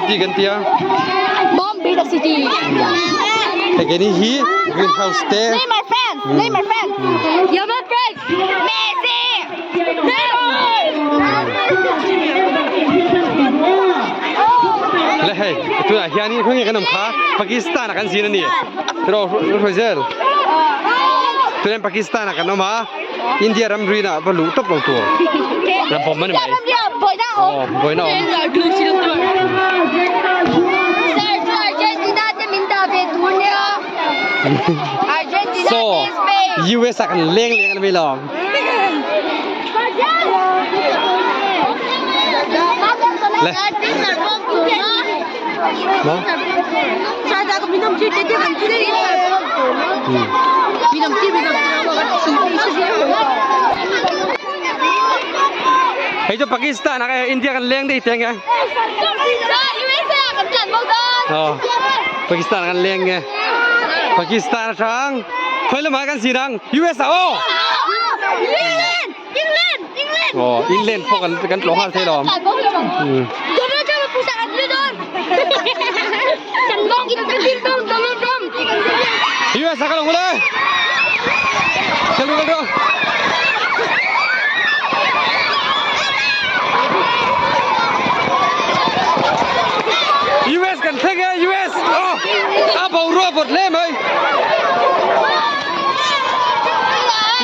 City kan tia. Bomb beat the city. Hei keini hi green house te. Name my friends. Name my friends. You're my friends. Messi. Le hei tunah hianin khawnge kan awm kha Pakistan ah kan zin a ni. Ro Hruaizel. Tunah Pakistan ah kan awm a. India ram ruin ah va luh tawp lo tur. Ram bawm a ni mai. Aw buaina awm. So US ah kan leng leng a ni mai lo. Le. Mo. Hei chu Pakistan ah India kan leng dei teng e. Oh. Pakistan kan leng nge. Pakistan atang khoi lamah kan si nang US ah aw. England England England. Oh, England pawh kan kan tlawh nghal thei lo. Hmm. Donald Trump a pusa kan don. Donald Trump. US ah ka lo le. Kal ru kal ru. US kan thleng e US. Oh, a boruak vawt hle mai.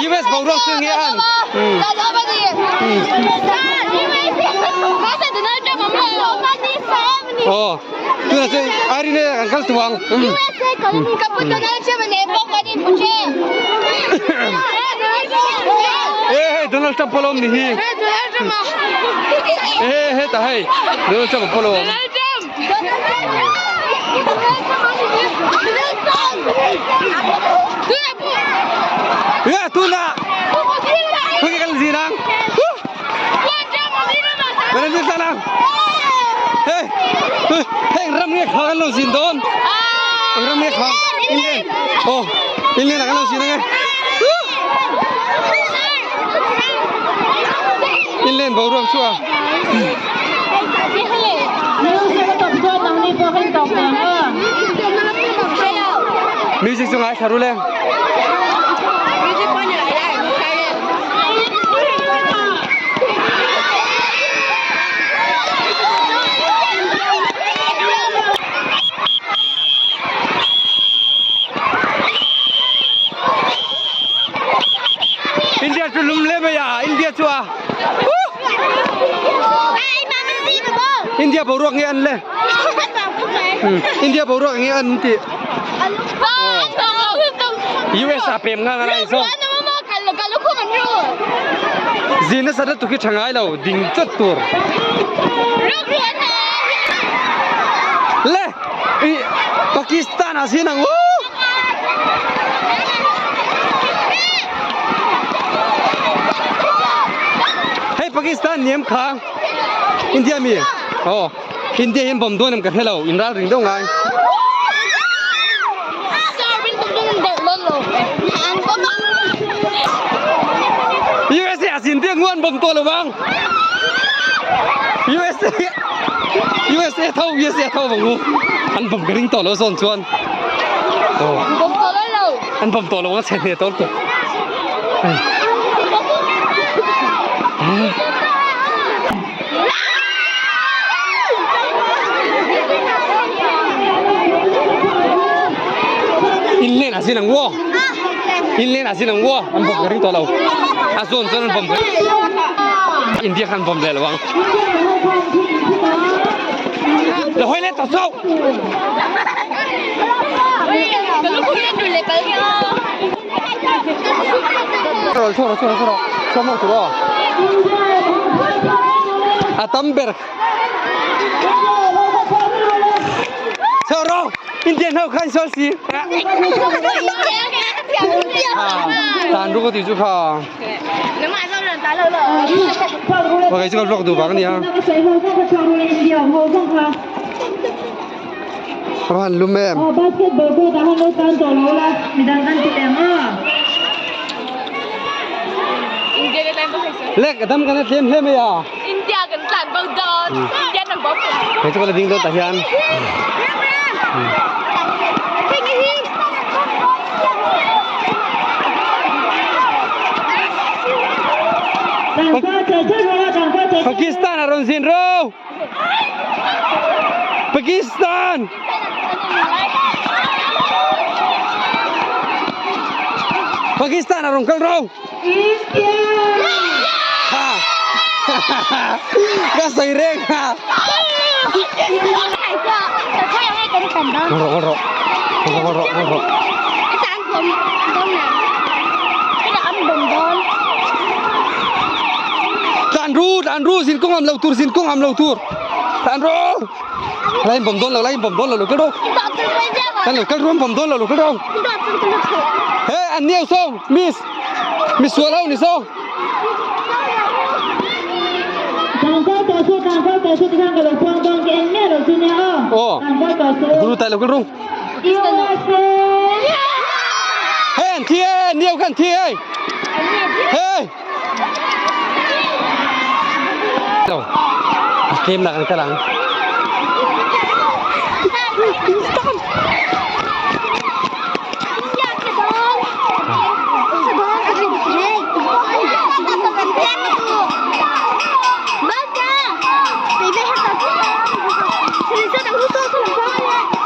US boruak chu nge an. Oh, tuna chu Irene kan kal tuang. Eh hey Donald Trump polom ni hi. Eh he ta hei Donald Trump polom. Yeah, tuna. Khuai kan zi nang. Kan zi ta nang. Hey, heng ram nge kha kan lo zin dawn. Eng ram nge kha? England. Oh, England ah kan lo zin ange. England boruak chu a. Music chu ngai tharu le. India chu lum le mai a India chu a India boruak nge an le India boruak nge an ti US a pem nga ngai so Zin na sat tu ki thangai lo ding chat tur le Pakistan a sin ang u Hei Pakistan niam kha India mi oh India hian bom dawn em ka hre lo in ral ring deuh ngai USA a sin tiang nguan bom to lo bang USA USA tho USA tho bang u an bom ka ring to lo zawn chuan oh an bom to lo ang chen ne to to In len a sin ang wo in len a sin ang wo an bom ka ring tawh lo a zawn chuan an bom ka India khan bom leh lo ang la hawi let tawh chauh Rồi rồi rồi rồi Xong rồi rồi A tam ber Sao rồi Indian ho khan sol si Tan ru ko ti chu kha Ok chu ka vlog du bang nia A han lum em. Basketball court ah han lo tan tawh lo la, midang an ti leh ang a. Lek a dam kan a tlem hle mai a. India kan tlan bo dawn. India na Hei chu ka la ding dawn tah hian. Pakistan a rawn zin ro. Pakistan! Pakistan a rawn kal ro. Ha. Ka sawi reng a. Ngawr rawh, ngawr rawh. Ngawr rawh, ngawr rawh. Tlan ru, tlan ru, zin kawng am lo tur, zin kawng am lo tur. Tlan ru. Lai bom dawn lo, lai bom dawn lo, lo kal ru. Kan lo kal ru, bom dawn lo, lo kal ru. He, an niau sawng, miss. Miss sual ho ni sawng. Aw. Guru tai lo kal ru. Hei an thi e, niau kha an thi hei. Hei. Lo. A tlem nak an kal ang.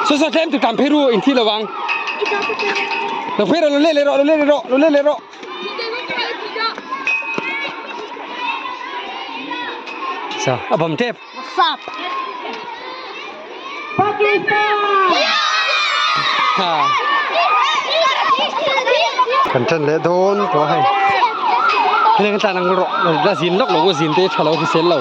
Saw saw tlem tu tam phei ru in thi lo ang. Lo phei rawh lo let leh rawh lo let leh rawh lo let leh rawh. Sa a bawm tep. Ha. Kan ṭan leh dawn tawh hei. Hei kan tlan ang rawh. La zin lawk lo zin te tha lo hrisel lo.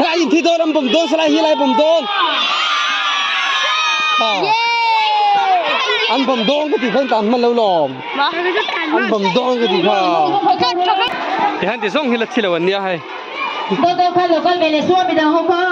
Lai in thi dawn an bawm dawn salai hi lai bawm dawn. An bawm dawn ka ti khan tan hman lo lawm. An bawm dawn ka ti kha. Ti han ti zawng hi la thi lo an nia hei. Dawt dawt kha lo kal ve leh suam midang ho kha.